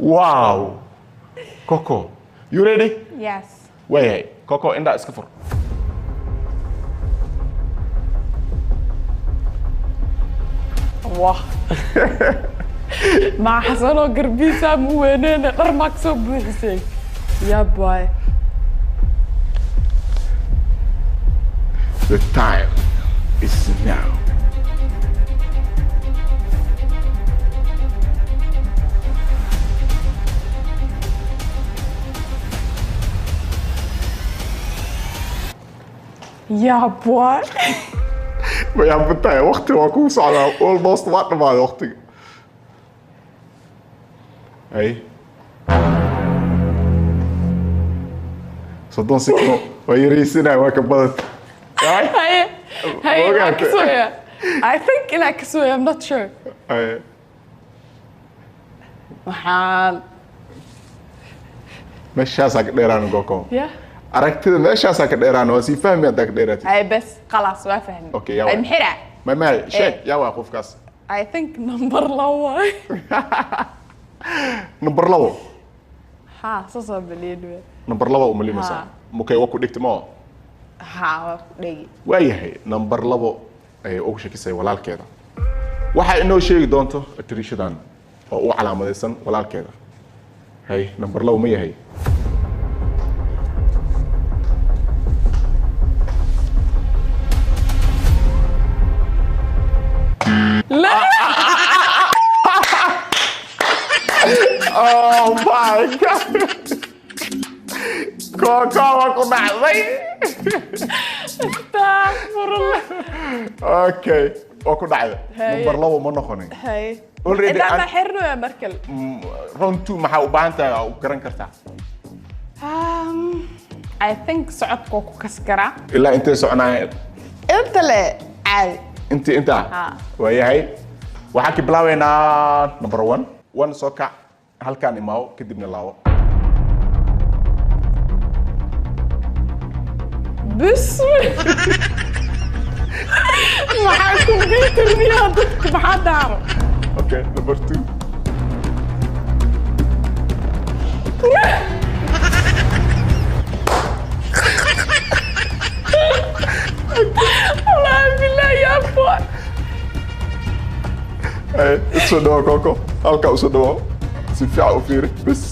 Wow, Coco, you ready? Yes. Waayahay Coco, indhaa iska fur. Wah, maa Xasanoo garbiisaa mu weyneyne, dhar maa kasoo buuxisay? Yaab waaye. The time is now. Yaab waay. Ma yaabantahay? Waqti waa kugu socdaa, almost waa dhamaaday waqtiga. Ay, 30 second waa yaraysanaya, waa ka badanta. Ay. Haye haye, waa Ogaatay. Kasooya, I think inaa kasooya, I'm not sure. Ay. Waxaan Meeshaasaa ka dheeraan, Coco. Ya. Aragtida meeshaasaa ka dheeraan, waa sii fahmi haddaa ka dheeraatid. Haye, bes khalaas, waa fahmi. Okay, yaa Ay, waay. Maxira. May sheeg, yaa waa qofkaas? I think number 2 waay. Number 2? Ha, saasoo malin wey. Number 2 umalinaysaa? Ha. Mukay, waa ku dhigta moo? Ha, waa ku dhegi. Waayahay, number 2 ayay ugu shakisay walaalkeeda. Waxaa inoo sheegi doonto atariishadan oo u calaamadaysan walaalkeeda. Hay, number 2 ma yahay? La. Oh my God, Coco, waa ku dhacday. Astaghfirullah. Okay, waa ku dhacday. Haye. Number 2 ma noqonin. Haye. Already Ilaa ma xirnoya markale? Round two maxaa u baahan tahay oo u garan kartaa? I think socodka waa ku kasi karaa. Ilaa intay soconaayeen? Inta le caadi. Inti intaa? Ha. Waayahay, waxaan ka bilaabeynaa number one. One, soo kac, halkaan imaawo, kadibna laabo. Bismi, maxaa computer miyaa dadka maxaa daaro? Okay, number two. Wallaahi billahi, yaa boy. Ay, usoo dhawo Coco, halkaa usoo dhawo, si fiican u fiiri bas,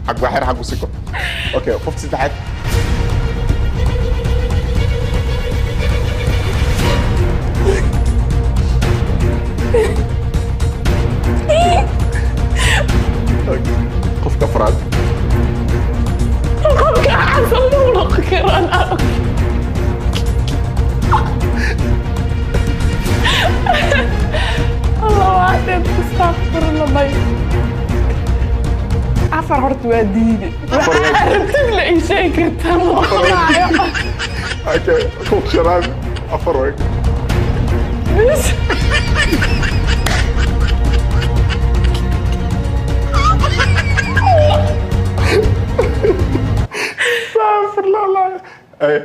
xag waxyar xag u siko. Okay, qofka saddexaad. Okay, qofka afraad. Qofka Xasan ma noqon karaan. Allah, waa dhin, astaghfirullah. May, afar horta waa diiday. Afar waa waxaa aragtid la ii sheegi kartaa, ma noqonaayo. Okay, qofka shanaad, afar way. Bis. Astaghfirullah. Ay,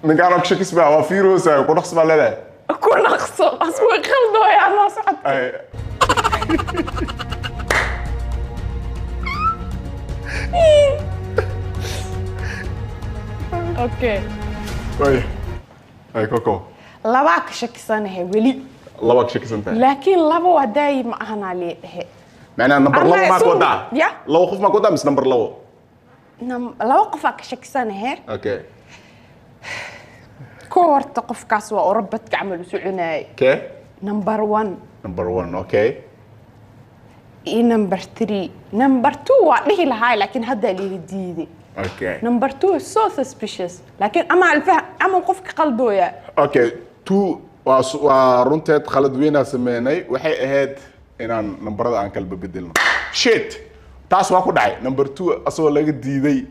ninkaan og shakis baa waa fiiroosa, ku dhaqsi baa leedahay. Ku naqso as way qaldooyaa noo socodka. Ay. Okay. Way ay, Coco. Labaa ka shakisanahay weli. Laba ka shakisan tahay? Laakiin laba waa daayi ma ahanaa lii dhehe. Macnaha number Ama 2 maa ku wadaa? Ya. Laba qof maa ku wadaa mise number 2? Laba qofaa ka shakisanahe. Okay. Ko horta qofkaas waa orobadka camal u soconaayay. Okay. Number 1. Number 1, okay. Iyo number 3. Number 2 waa dhihi lahaa, laakiin haddaa liiga diiday. Okay. Number 2 is so suspicious, laakiin ama alfah ama qofka qaldooya. Okay, two waa waa runteed, khalad weynaa sameynay. Waxay ahayd inaan nambarada aan kala bedelno. Shit, taas waa ku dhacay. Number 2 asagoo laga diiday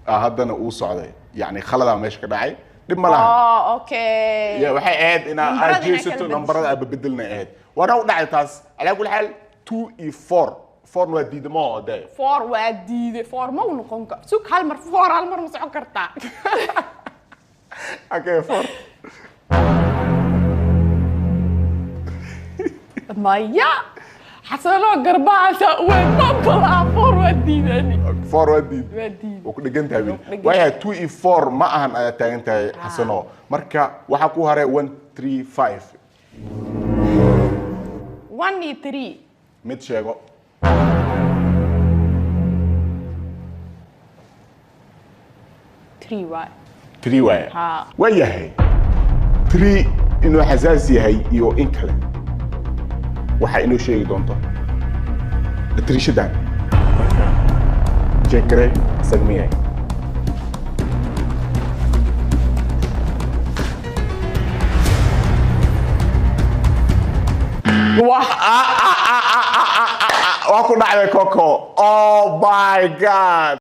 ah, haddana uu socday. Yacni khaladaa meesha ka dhacay, dhib ma laha. Oh, okay. Ya, waxay ahayd inaa Nambarada aad inaa jeesato kala nambarada aad bedelnay ahayd, waana u dhacay taas. Calaa kulli xaal, 2 iyo 4, 4 waa diidamo oo de. 4 waa diiday, 4 ma u noqon karo. Sug, hal mar 4, hal mar ma socon kartaa? Okay, 4. Maya, Xasanoo garbahaasaa weyn ma balaa, 4 waa Diidani. Four waa diid. Waa diid. Waa ku dhegan tahay Waa weli. ku dhegan. Waayahay, two iyo four ma ahan ayaa taagan tahay, Xasano. Marka waxaa ku haray 1, 3, 5. One iyo three. Mid sheego. Three waay. Three waaye. Ha. Waayahay, three inuu xasaasi yahay iyo in kale waxaa inoo sheegi doonto atriishadan. Marka jeekare isaga ma yahay? Wah. Waa ku dhacday, Coco. Oh my God.